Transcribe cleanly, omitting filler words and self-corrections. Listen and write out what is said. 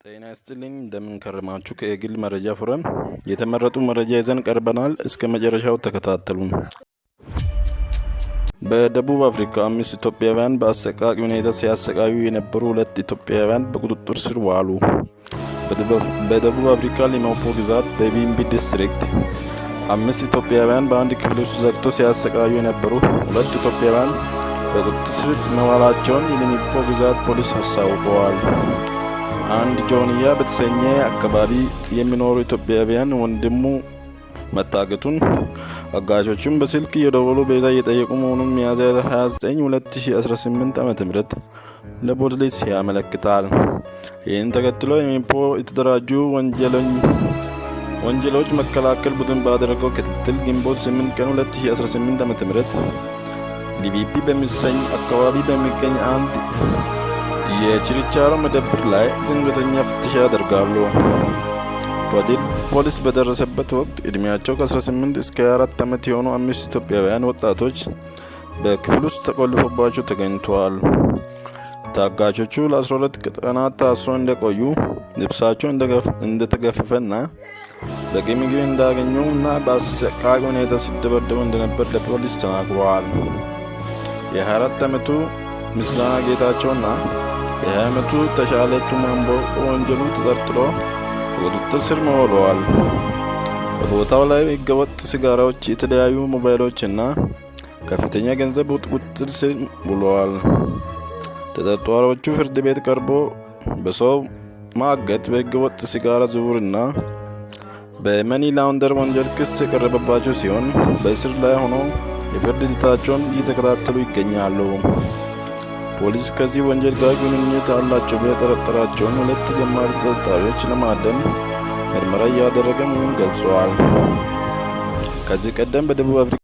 ጤና ይስጥልኝ፣ እንደምን ከረማችሁ? ከኤግል መረጃ ፎረም የተመረጡ መረጃ ይዘን ቀርበናል። እስከ መጨረሻው ተከታተሉን። በደቡብ አፍሪካ አምስት ኢትዮጵያውያን በአሰቃቂ ሁኔታ ሲያሰቃዩ የነበሩ ሁለት ኢትዮጵያውያን በቁጥጥር ስር ዋሉ። በደቡብ አፍሪካ ሊምፖፖ ግዛት በቪምቢ ዲስትሪክት አምስት ኢትዮጵያውያን በአንድ ክፍል ውስጥ ዘግቶ ሲያሰቃዩ የነበሩ ሁለት ኢትዮጵያውያን በቁጥጥር ስር መዋላቸውን የሊምፖፖ ግዛት ፖሊስ አስታውቀዋል። አንድ ጆንያ በተሰኘ አካባቢ የሚኖሩ ኢትዮጵያውያን ወንድሙ መታገቱን፣ አጋቾቹም በስልክ እየደወሉ ቤዛ እየጠየቁ መሆኑን ሚያዝያ 29 2018 ዓ.ም ለፖሊስ ያመለክታል። ይህን ተከትሎ የሚፖ የተደራጁ ወንጀሎች መከላከል ቡድን ባደረገው ክትትል ግንቦት 8 ቀን 2018 ዓ.ም ሊቢፒ በሚሰኝ አካባቢ በሚገኝ አንድ የችርቻሮ መደብር ላይ ድንገተኛ ፍተሻ ያደርጋሉ። ፖሊስ በደረሰበት ወቅት ዕድሜያቸው ከ18 እስከ 24 ዓመት የሆኑ አምስት ኢትዮጵያውያን ወጣቶች በክፍል ውስጥ ተቆልፎባቸው ተገኝተዋል። ታጋቾቹ ለ12 ቀናት ታስረው እንደቆዩ፣ ልብሳቸው እንደተገፈፈና በቂ ምግብ እንዳገኙ እና በአሰቃቂ ሁኔታ ሲደበደቡ እንደነበር ለፖሊስ ተናግረዋል። የ24 ዓመቱ ምስጋና ጌታቸውና የ20 ዓመቱ ተሻለ ቱማምቦ በወንጀሉ ተጠርጥሮ በቁጥጥር ስር ውለዋል። በቦታው ላይ ህገወጥ ሲጋራዎች፣ የተለያዩ ሞባይሎች እና ከፍተኛ ገንዘብ ቁጥጥር ስር ውለዋል። ተጠርጣሪዎቹ ፍርድ ቤት ቀርቦ በሰው ማገት፣ በህገወጥ ሲጋራ ዝውውርና በ money launder ወንጀል ክስ የቀረበባቸው ሲሆን በእስር ላይ ሆኖ የፍርድ ሂደታቸውን እየተከታተሉ ይገኛሉ። ፖሊስ ከዚህ ወንጀል ጋር ግንኙነት አላቸው ብሎ የጠረጠራቸውን ሁለት ተጨማሪ ተጠርጣሪዎች ለማደን ምርመራ እያደረገ መሆኑን ገልጸዋል። ከዚህ ቀደም በደቡብ አፍሪካ